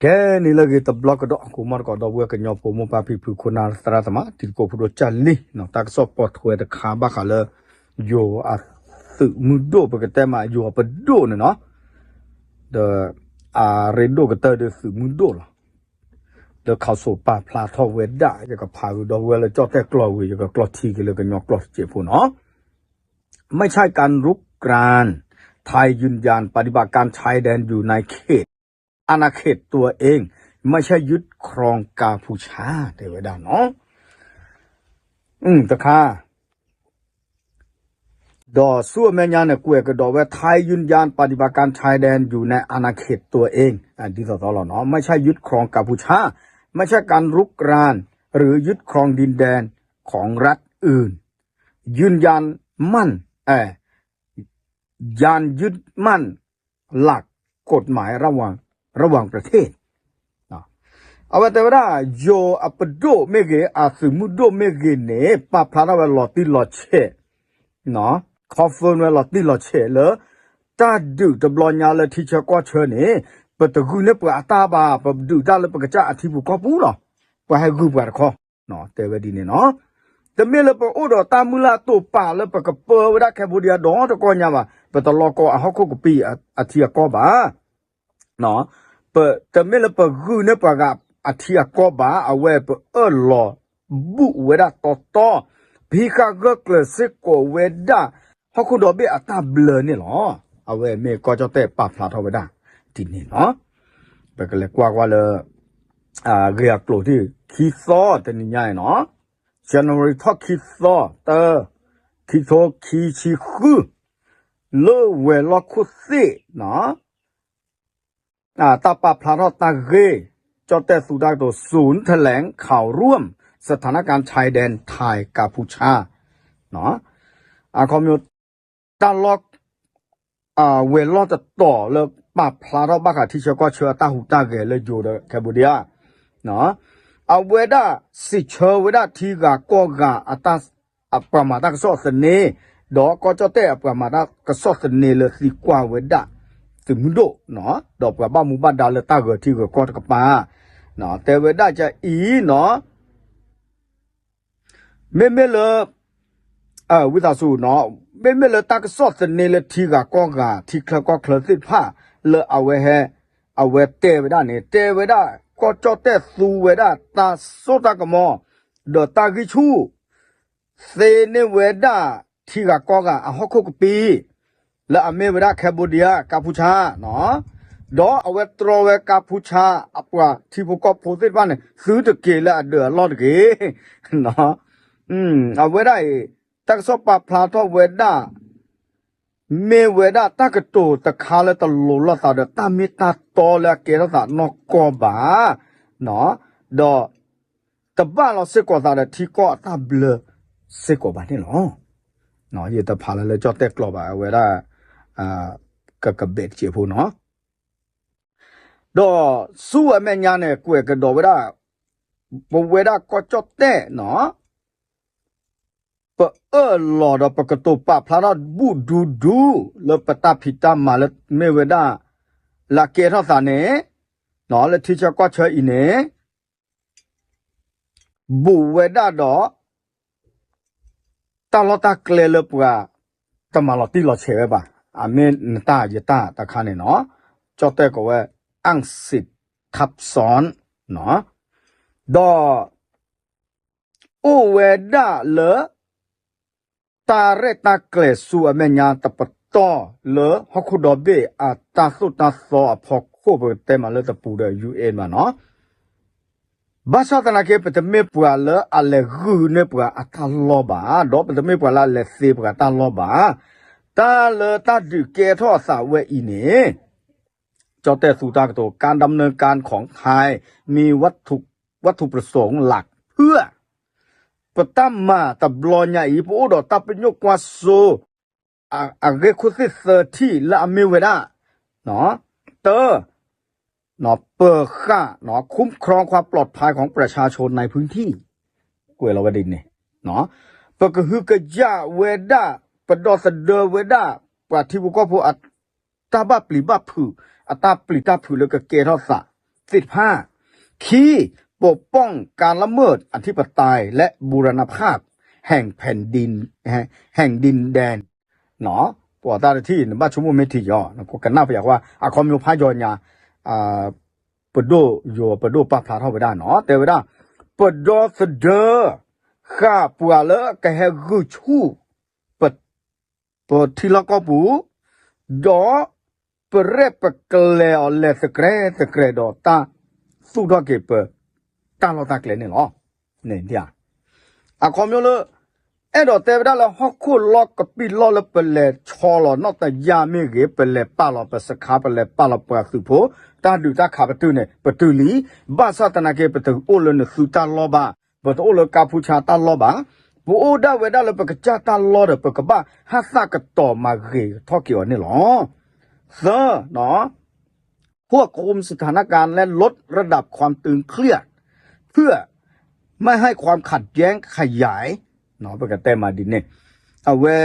ကဲန့ၣ်လၢအဂ့ၤတဘျီကဒီး ကိးမီၢ်တကိး ဒီပုၢ်ဝဲၢ်ကညီဖိ မိၢ်ပၢ်ဖံဖု ခိၣ်နၢ်သရၣ်သမါ တံၤသကိးဖိဒိၣ်ကၢ်လံ, တၢ်ကစီၣ်ပိာ်ထွဲတခါဘၣ်ဃးလၢ ယိၤအသုးမုၢ်ဒိၣ် ပကတဲမး ယိၤအပဒိၣ်န့ၣ်နီၤ, ဒီးအရ့ဒိၣ်ကတၢၢ်ဒီးသုးမုၢ်ဒိၣ်လီၤ. ဒီးခးစိးပာ်ဖျါထီၣ်ဝဲဒၣ် ယကဖးဂ့ၤဒီပုၢ်ဝဲၢ်လၢကၠီၣ်တဲၣ်ကျိာ်ဝံၤ ယကကျိာ်ထံက့ၤလၢကညီကျိာ်တစဲးဖိနီၤ. ไม่ใช่การรุกราน ไทยยืนยันปฏิบัติการชายแดนอยู่ในเขต อาณาเขตตัวเอง ไม่ใช่ยึดครองกัมพูชา တဲဝဲဒၣ်နီၤ. တခါ ဒီးဆူအမဲာ်ညါန့ၣ် ကွဲးကဒီးဝဲ ไทยยืนยันปฏิบัติการชายแดนอยู่ในอาณาเขตตัวเอง ဒ်သိးသိးလီၤနီၤ ไม่ใช่ยึดครองกัมพูชา ไม่ใช่การรุกราน หรือยึดครองดินแดนของรัฐอื่น ยืนยันมั่น เอ่อ การยึดมั่นหลักกฎหมายระหว่างระหว่างประเทศ အဝဲတဲဝဲဒၣ် ယိၤအပဒိၣ်မ့ၢ်ဂ့ၤ အသုးမုၢ်ဒိၣ်မ့ၢ်ဂ့ၤန့ၣ် ပာ်ဖျါထီၣ်ဝဲလီၤတံၢ်လီၤဆဲး confirm ဝဲလီၤတံၢ်လီၤဆဲးလၢ တၢ်ဒုးတဘျီညါလၢထံဆၢကီၢ်ဆၢန့ၣ် ပတဂုာ်န့ၢ်ပှၤအတၢ်ဘၣ် ပဒုးတၢ်လၢပကစၢ်အထံပူၤကီၢ်ပူၤလီၤ. ပှၤဟဲဂုာ်ပှၤတခီ တဲဝဲဒ်န့ၣ်နီၤ. တမ့ၢ်လၢပအိၣ်ဒီးတၢ်မုၢ်လၢ်တိာ်ပာ်လၢပကပၢဝဲဒၣ် Cambodia ဒီတကီၢ်ညါဘၣ်, ပတလီၤကီအဟီၣ်ခိၣ်ကပံာ်အထံအကီၢ်ဘၣ်. တမ့ၢ်လၢပဂုာ်န့ၢ်ပှၤဂၤအထံအကီၢ်ဘၣ်, အဝဲပအၢၣ်လီၤဘူၣ်ဝဲဒၣ်တီတီ, ပဟံးဃာ်ဂၢၢ်ကျၢၤစ့ၢ်ကီးဝဲဒၣ် ဟီၣ်ခိၣ်ဒီဘ့ၣ်အတၢ်ဘျၢန့ၣ်လီၤ. အဝဲမ့ၢ်ကီၢ်ကၠီၣ်တဲၣ်ပာ်ဖျါထီၣ်ဝဲဒၣ်ဒ်န့ၣ်လီၤ. ပကလဲၤကွၢ်ကွၢ်လၢ ဂ့ၢ်အကျိၤထံၣ်ခံသီတနံၤညါအံၤနီၤ, January ထီၣ်ခံသီ တၢ ခံထိခံဆံဃု, လၢဝဲၤလီၢ်ခိၣ်သ့ၣ်နီၤ, တၢ်ပာ်ဖျါထီၣ်တၢ်ဂ့ၢ် ကၠီၣ်တဲၣ်သူတၢ်ကတိၤ ศูนย์แถลงข่าวร่วมสถานการณ์ชายแดนไทยกัมพูชา အခီပညီ တၢ်လီၢ် ဝဲၤလီၢ်တတီၤလၢပာ်ဖျါထီၣ်ဘၣ်ဃးထံဆၢကီၢ်ဆၢအတၢ်ဟူးတၢ်ဂဲၤလၢယိၤဒီး Cambodia အဝဲဒၣ်စံးဆၢဝဲဒၣ်ထံဂၤကီၢ်ဂၤအတၢ် အပှၤမၤတၢ်ကစီၣ်သန့, ဒီးကီၢ်ကၠီၣ်တဲၣ်အပှၤမၤတၢ်ကစီၣ်သန့လၢသံကွၢ်ဝဲဒၣ် သုးမုၢ်ဒိၣ်, ဒီးပှၤဘၣ်မူဘၣ်ဒါလၢတၢ်ဂၢၤထံဂၢၤကီၢ်တကပၤ, တဲဝဲဒၣ်ကအံၤနီၤ, မ့မ့ၢ်လၢ ဝံသးစူၤနီၤ, မ့မ့ၢ်လၢတၢ်ကစီၣ်သန့လၢထံဂၤကီၢ်ဂၤ ထံချၢကီၢ်ချၢသ့ၣ်တဖၣ် လၢအဝဲဟဲ အဝဲတဲဝဲဒၣ်န့ၣ် တဲဝဲဒၣ် ကီၢ်ကၠီၣ်တဲၣ်သူဝဲဒၣ်တၢ်စိတၢ်ကမီၤ ဒီးတၢ်ဂံၢ်ဆူၣ် သ့န့ၢ်ဝဲဒၣ်ထံဂၤကီၢ်ဂၤအဟီၣ်ခိၣ်ကပံာ် လၢအမ့ၢ်ဝဲဒၣ် Cambodia ကါဖူဆါ, ဒီးအဝဲတြီဝဲကါဖူဆါအပှၤထံဖိကီၢ်ဖိသ့ၣ်တဖၣ်န့ၣ် သုတက့ၤလၢအဒၢးအလီၢ်တဂ့ၤ. အဝဲဒၣ်အံၤ တၢ်ကစီၣ်ပာ်ဖျါထီၣ်ဝဲဒၣ် မ့ၢ်ဝဲဒၣ်တၢ်ကတိၤတခါလၢတလိၤလိာ်သးဒီးတၢ်မ့ၢ်တၢ်တီလၢအကဲထီၣ်သးနီၢ်ကီၢ်ဘၣ်, ဒီး တဘၣ်လီၤစ့ၢ်ကီးသးဒီးထံကီၢ်အတၢ်ဘျၢစ့ၢ်ကီးဘၣ်န့ၣ်လီၤ. ယတဖးလၢလၢကၠီၣ်တဲၣ်ကျိာ်ဘၣ် အဝဲဒၣ် ကကဘဲးတစဲးဖိနီၤ. ဒီးဆူအမဲာ်ညါန့ၣ် ကွဲးကဒီးဝဲဒၣ် ပဝဲဒၣ်ကီၢ်ကၠီၣ်တဲၣ်နီၤ ပအၢၣ်လီၤဒီးပကတိၤပာ်ဖျါထီၣ်ဘူၣ်ဒူဒူ လၢပတၢ်ဖံးတၢ်မၤလၢမ့ၢ်ဝဲဒၣ် လၢအကဲထီၣ်သးန့ၣ် လၢထံဆၢကီၢ်ဆၢအံၤန့ၣ် ဘူးဝဲဒၣ်ဒီး တၢ်လီၢ်တၢ်ကျဲလၢပှၤ တမၤလီၤတံၢ်လီၤဆဲးဝဲဘၣ်. အမ့ၢ်နတၢ်ယတၢ်တခါန့ၣ်နီၤ ကၠီၣ်တဲၣ်ကိးဝဲ အၣ်စံးထပ်စွန် ဒီး အိၣ်ဝဲဒၣ်လၢ တၢ်ရဲၣ်တၢ်ကျဲၤဆူအမဲာ်ညါတပတီၢ်လၢဟီၣ်ခိၣ်ဒီဘ့ၣ်အတၢ်သိၣ်တၢ်သီအဖီခိၣ် ပကတဲမးလၢတပူၤဒီး ယူၣ်အ့ၣ် ဘၣ်နီၤ. ဘၣ်ဆၣ်သနာ်က့ ပတမ့ၢ်ပှၤလၢအလဲၤဂုာ်န့ၢ်ပှၤအတၢ်လီၢ်ဘၣ်, ဒီးပတမ့ၢ်ပှၤလၢအလဲၤသ့ပှၤတၢ်လီၢ်ဘၣ်. တၢ်လၢတၢ်ဒုးကဲထီၣ်အသးဝဲအံၤန့ၣ် ကၠီၣ်တဲၣ်သူတၢ်ကတိၤ การดำเนินการของไทย มีวัตถุ วัตถุประสงค์หลักเพื่อ ပတၢ်မၤတဘျီညါအံၤ ပအိၣ်ဒီးတၢ်ပညိၣ်ကွၢ်စိ အဂ့ၢ်ခိၣ်သ့ၣ်သၢထံၣ်လၢအမ့ၢ်ဝဲဒၣ် တၢ ပၢၤဃာ် คุ้มครองความปลอดภัยของประชาชนในพื้นที่ ကွဲးလီၤဝဲဒ်န့ၣ်, ပကဟုကယာ်ဝဲဒၣ် ပဒီသဒၢဝဲဒၣ် ပှၤထံဖိကီၢ်ဖိအတၢ်ဘၣ်ပျံၤဘၣ်ဖုး အတၢ်ပျံၤတၢ်ဖုးလၢကကဲထီၣ်သး သ့ၣ်တဖၣ်, ခံ, ปกป้องการละเมิดอธิปไตยและบูรณภาพแห่งแผ่นดิน แห่งดินแดน ပှၤတၢ်တထံၣ် နဘၣ်ဆိကမိၣ်မ့ၢ်ထံၣ်ယီၤ ကနၣ်ပယီၤကွၢ် အခီပညီဖးယီၤညါ ပဒိၣ်ယိၤ ပဒိၣ်ပာ်ဖျါထီၣ်ဝဲဒၣ်နီၤ တဲဝဲဒၣ် ပဒီသဒၢ ဃာ်ပှၤလၢကဟဲဂုာ်ဆူၣ် ပထံလီၢ်ကီၢ်ပူၤ, ဒီးပရဲၣ်ပကျဲၤအီၤလဲၤသကြဲးသကြဲး ဒီးတၢ်သူၣ်ထီၣ်က့ၤပတၢ်လီၢ်တၢ်ကျဲန့ၣ်လီၤ. အခီပညီလၢ အဲၣ်ဒိးတဲဝဲဒၣ်လၢဟီၣ်ခိၣ်လီၢ်ကပံာ်လီၢ်လၢပလဲၤဆီလီၤနီၢ်တယၢ်မ့ၢ်ဂ့ၤ, ပလဲၤပာ်လီၤပစခါ, ပလဲၤပာ်လီၤပှၤသုးဖိ, တၢ်ဒုးတၢ်ခးပတုာ်န့ၣ် ပတုာ်လံ. ဘၣ်ဆၣ်သနာ်က့ ပတအိၣ်လၢနသုတၢ်လီၢ်ဘၣ်, ပတအိၣ်လၢကါဖူဆါတၢ်လီၢ်ဘၣ်. ပအိၣ်ဒၣ်ဝဲဒၣ်လၢပကစၢ်တၢ်လီၢ်ဒီး ပကဘၣ်ဟးသးကတီၤမၤဂ့ၤထီၣ်က့ၤအီၤန့ၣ်လီၤ. သၢ, ควบคุมสถานการณ์และลดระดับความตึงเครียด เพื่อไม่ให้ความขัดแย้งขยาย ပကတဲမးဒ်န့ၣ်, အဝဲ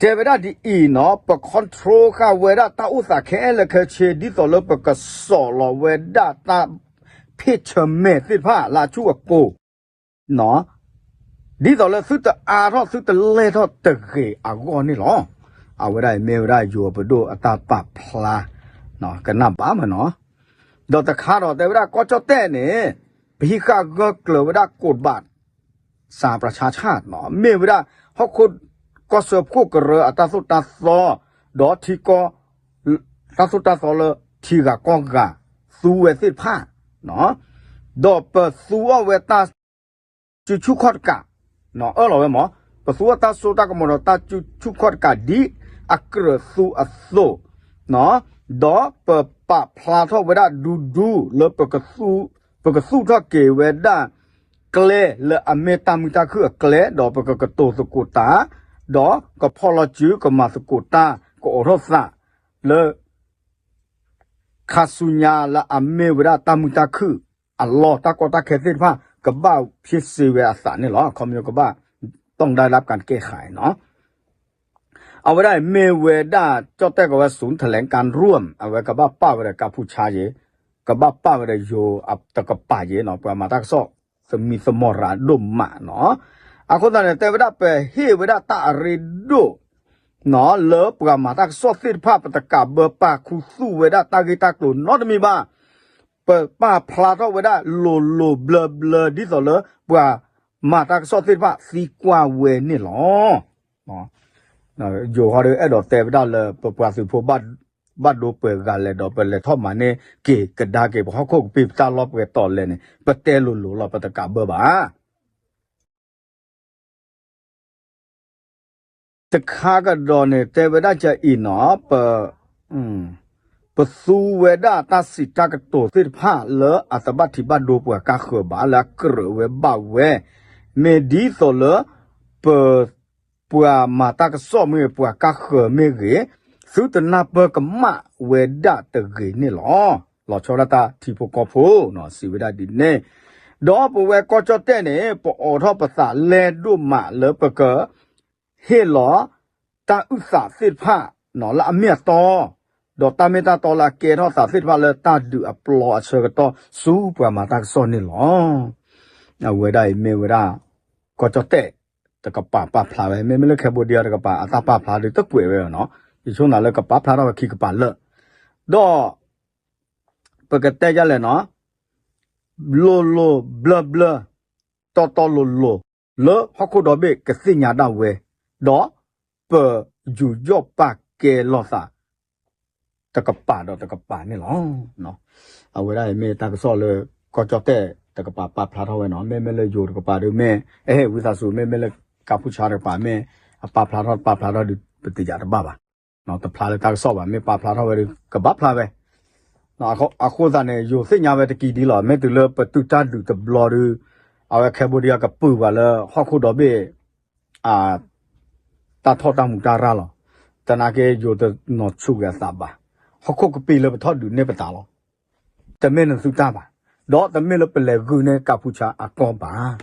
တဲဝဲဒၣ်ဒ်အံၤနီၤ, ပ control ဃာ်ဝဲဒၣ်တၢ်အိၣ်သးခဲလၢာ်ခဲဆ့ ဒ်သိးလၢပကစိာ်လီၤဝဲဒၣ်တၢ်ဖ့ၣ်ဆၢမဲာ်သ့ၣ်တဖၣ်လၢအဆူၣ်အကိၤ ဒ်သိးလၢသုတအါထီၣ်သုတလဲၢ်ထီၣ်တဂ့ၤအဂီၢ်န့ၣ်လီၤ. အဝဲဒၣ်အံၤမ့ၢ်ဝဲဒၣ်ယိၤပဒိၣ်အတၢ်ပာ်ဖျါ ကနၣ်ဘၣ်မးနီၤ. ဒီးတခါဒီးတဲဝဲဒၣ်ကီၢ်ကၠီၣ်တဲၣ်န့ၣ် ပဟံးဃာ်ဂၢၢ်ကျၢၤဝဲဒၣ် กฎบัตร สหประชาชาติ မ့ၢ်ဝဲဒၣ် ဟီၣ်ခိၣ်ကီၢ်စၢဖှိၣ်ကရၢအတၢ်သိၣ်တၢ်သီ ဒီးထံကီၢ် တၢ်သိၣ်တၢ်သီလၢထံဂၤကီၢ်ဂၤ သူဝဲသ့ၣ်တဖၣ် ဒီးပသူအီၤဝဲတၢ် စုဆူၣ်ခီၣ်တကး အၢၣ်လီၤဝဲမး, ပသူအီၤတၢ်စိတၢ်ကမီၤဒီးတၢ်စုဆူၣ်ခီၣ်တကးဒ်အကြၢးသူအသိး, ဒီးပပာ်ဖျါထီၣ်ဝဲဒၣ်ဒူဒူလၢ ပကသူၣ်ထီၣ်က့ၤဝဲဒၣ် ကျဲလၢအမ့ၢ်တၢ်မုာ်တၢ်ခုၣ်အကျဲ ဒီးပကကတိၤသကိးတၢ်, ဒီးကဖီၣ်လီၤစုကမၤသကိးတၢ် ကအိးထီၣ်သးလၢ ခါဆူညါလၢအမ့ၢ်ဝဲဒၣ်တၢ်မုာ်တၢ်ခုၣ်အလီၢ် တၢ်ကီတၢ်ခဲသ့ၣ်တဖၣ် ကဘၣ်ဖ့စ့ဝဲအသးန့ၣ်လီၤ. အခီပညီကဘၣ် ต้องได้รับการแก้ไข နီၤ. အဝဲဒၣ်အံၤမ့ၢ်ဝဲဒၣ် ကၠီၣ်တဲၣ်ကီးဝဲ ศูนย์แถลงการณ์ร่วม အဝဲကဘၣ်ပာ်ဝဲဒီးကါဖူဆါယ့ၤ, ကဘၣ်ပာ်ဝဲဒီးယိၤတကပၤယ့ၤနီၤ, ပှၤမၤတၢ်ကစီၣ် သမံသမိးရၤဒိၣ်မးနီၤ. အဃိသတးန့ၣ် တဲဝဲဒၣ်ပဟ့ၣ်ဝဲဒၣ်တၢ်အရ့ဒိၣ် လၢပှၤမၤတၢ်ကစီၣ်သ့ၣ်တဖၣ် ပတကးဘၢပာ်ခူသူၣ်ဝဲဒၣ်တၢ်ဂ့ၢ်တၢ်ကျိၤနီတမံၤဘၣ်. ပပာ်ဖျါထီၣ်ဝဲဒၣ်လိၤလိၤဘျၢဘျၢ ဒ်သိးလၢပှၤမၤတၢ်ကစီၣ်သ့ၣ်တဖၣ်သံကွၢ်ဝဲန့ၣ်လီၤ. ယိၤဟီဒီးအဲၣ်ဒိးတဲဝဲဒၣ်လၢ ပပှၤသုးဖိ ဘၣ်ဒိပှဲၤဂၤလဲၣ်ဒီး ပလဲၤထီၣ်မၤန့ၢ်က့ၤကဒါက့ၤ ပဟီၣ်ခိၣ်ကပံာ်ပတၢ်လီၢ်ပှဲၤတီၤလဲၣ်န့ၣ် ပတဲလိၤလိၤလီၤ ပတကးဘၢဘၣ်. တခါကဒီးန့ၣ် တဲဝဲဒၣ်ကအံၤနီၤ, ပ ပသူဝဲဒၣ်တၢ်စံးတၢ်ကတိၤသ့ၣ်တဖၣ်လၢအတဘၣ်ထံးဘၣ်ဒိပှၤကါဃၢၤဘၣ် လၢအကြၢးဝဲဘၣ်ဝဲ, မ့ၢ်ဒ်သိးလၢ ပ ပှၤမၤတၢ်ကစီၣ်မ့ၢ်ဂ့ၤ ပှၤကါဃၢၤမ့ၢ်ဂ့ၤ, သုတနၢ်ပၢၢ်ကမၣ်ဝဲဒၣ်တဂ့ၤန့ၣ်လီၤ. လီၤဆီဒၣ်တၢ်ထံဖိကီၢ်ဖိ စံးဝဲဒၣ်ဒ်န့ၣ်, ဒီးပဝဲကီၢ်ကၠီၣ်တဲၣ်န့ၣ် ပအိးထီၣ်ပသးလဲၢ်ဒိၣ်မးလၢပက ဟ့ၣ်လီၤ တၢ်အုၣ်သးသ့ၣ်တဖၣ် လၢအမ့ၢ်အတီ, ဒီးတၢ်မ့ၢ်တၢ်တီလၢအကဲထီၣ်သးသ့ၣ်တဖၣ်လၢတၢ်ဒုးအပျီအဆၢကတီၢ်ဆူပှၤမၤတၢ်ကစီၣ်န့ၣ်လီၤ. အဝဲဒၣ်အံၤမ့ၢ်ဝဲဒၣ် ကီၢ်ကၠီၣ်တဲၣ် တကပၤပာ်ဖျါဝဲ, မ့မ့ၢ်လၢ Cambodia တကပၤ အတၢ်ပာ်ဖျါဒုးတကွဲးဝဲနီၤ, ယဆိကမိၣ်လၢကပာ်ဖျါထီၣ်ဝဲခံကပၤလၢာ်, ဒီး ပကတဲဒ်လဲၣ်နီၤ, လိၤလိၤဘျၢဘျၢ, တီတီလိၤလိၤ, လၢဟီၣ်ခိၣ်ဒီဘ့ၣ်ကသ့ၣ်ညါဒၣ်ဝဲ, ဒီးပယူးယီၣ်ပာ်ကဲလိာ်သး တကပၤဒီးတကပၤန့ၣ်လီၤ. အဝဲဒၣ်အံၤမ့ၢ်တၢ်ကစီၣ်လၢ ကီၢ်ကၠီၣ်တဲၣ်တကပၤပာ်ဖျါထီၣ်ဝဲနီၤ, မ့မ့ၢ်လၢယိၤတကပၤဒုးမ့ၢ် အဟ့ၣ်ဝံသးစူၤ မ့မ့ၢ်လၢကါဖူဆါတကပၤမ့ၢ် အပာ်ဖျါထီၣ်တပာ်ဖျါထီၣ်ဒုး ပတယာ်တဘၣ်ဘၣ်, တဖျါလၢတၢ်ကစီၣ်ဘၣ်, မ့ၢ်ပာ်ဖျါထီၣ်ဝဲဒုး ကဘၣ်ဖျါဝဲ အဃိသတးန့ၣ် ယိၤသ့ၣ်ညါဝဲတကံဒ်လီၤ, မ့ၢ်တုၤလၢပတုာ်တၢ်ဒုးတဘျီဒုး အဝဲ Cambodia ကပုာ်ပှၤလၢဟီၣ်ခိၣ်ဒီဘ့ၣ် တၢ်ထီၣ်တၢ်မူးတၢ်ရၢ်လီၤ. သနာ်က့ ယိၤတနီၤဆူၣ်က့ၤအသးဘၣ်, ဟီၣ်ခိၣ်ကပံာ်လၢပထီၣ်ဒုးန့ၢ်ပသးလီၤ. တမ့ၢ်နသုတၢ်ဘၣ်, ဒီးတမ့ၢ်လၢပလဲၤဂုာ်န့ၢ်ကါဖူဆါအကီၢ်ဘၣ်.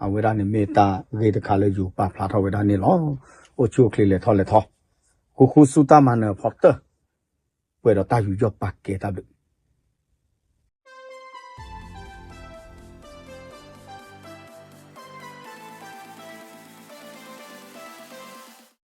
အဝဲဒၣ်န့ၣ်မ့ၢ်တၢ်ဂ့ၢ်တခါလၢယိၤပာ်ဖျါထီၣ်ဝဲဒၣ်န့ၣ်လီၤ. အိၣ်ဆူၣ်အိၣ်ချ့လဲၤထီၣ်လဲၤထီ, ဃူဃူဆူတၢ်မၤနၢၤအဖီတၢၢ်, ပှဲၤဒီးတၢ်ယူးယီၣ်ပာ်ကဲတၢ်ဘျုး